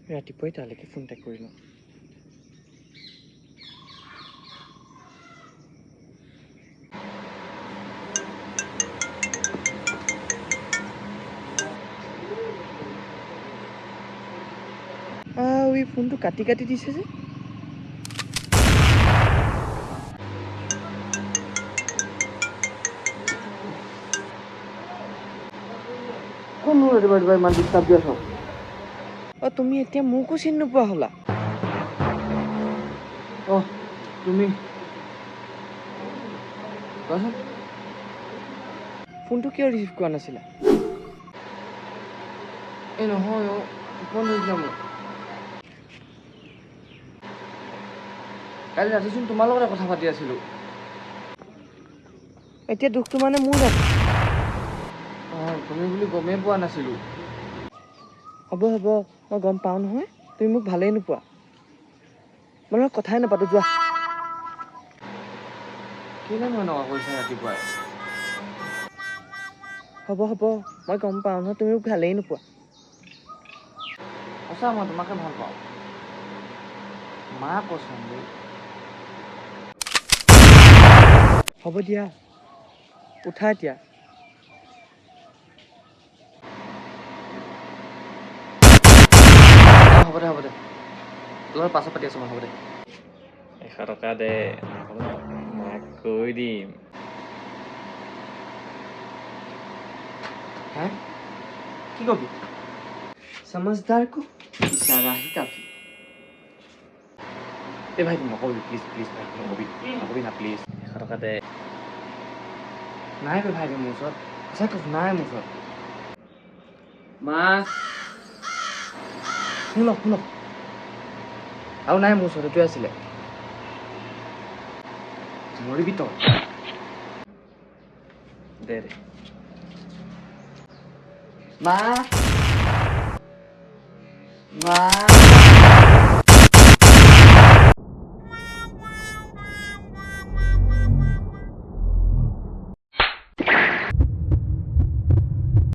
ৰাতিপুৱাই তালৈকে ফোন এটা কৰি লওঁ। এই ফোনটো কাটি কাটি দিছে যে। কোন ৰাতিপুৱা ৰাতিপুৱা ইমান ডিষ্টাৰ্ব দি আছ? অ, তুমি এতিয়া মোকো চিনি নোপোৱা হ'লা। অ, তুমি কোৱাচোন। ফোনটো কিয় ৰিচিভ কৰা নাছিলা? এই নহয় অ, টোপনি ধৰিছিলে মোৰ। কালি ৰাতিচোন তোমাৰ লগতে কথা পাতি আছিলোঁ। এতিয়া দুখটো মানে মোৰ গাত। অঁ, তুমি বুলি গমেই পোৱা নাছিলোঁ। হ'ব হ'ব, মই গম পাওঁ নহয়, তুমি মোক ভালেই নোপোৱা। মই লগত কথাই নাপাতো, যোৱা। কেলেনো এনেকুৱা কৰিছা ৰাতিপুৱাই? হ'ব হ'ব, মই গম পাওঁ নহয়, তুমি মোক ভালেই নোপোৱা। সঁচা মই তোমাকে ভাল পাওঁ। মা কচম বে। হ'ব দিয়া, উঠা এতিয়া। হ'ব দে, হ'ব দে, তোমাৰ পাছত পাতি আছোঁ মই। হ'ব দে। 100 টকা দে, নহ'লে মাক কৈ দিম। হে, কি কবি? সমজদাৰ কো ইশাৰা হি কাফি। এই ভাইটি নকবি, প্লিজ প্লিজ ভাইটি নকবি, নকবি না প্লিজ। 100 টকা দে। নাই বে ভাইটি মোৰ ওচৰত, সঁচাই কৈছোঁ নাই মোৰ ওচৰত। মা শুনক শুনক, আৰু নাই মোৰ ওচৰত, এইটোৱে আছিলে। মৰিবি তই। দে দে। মা, মা।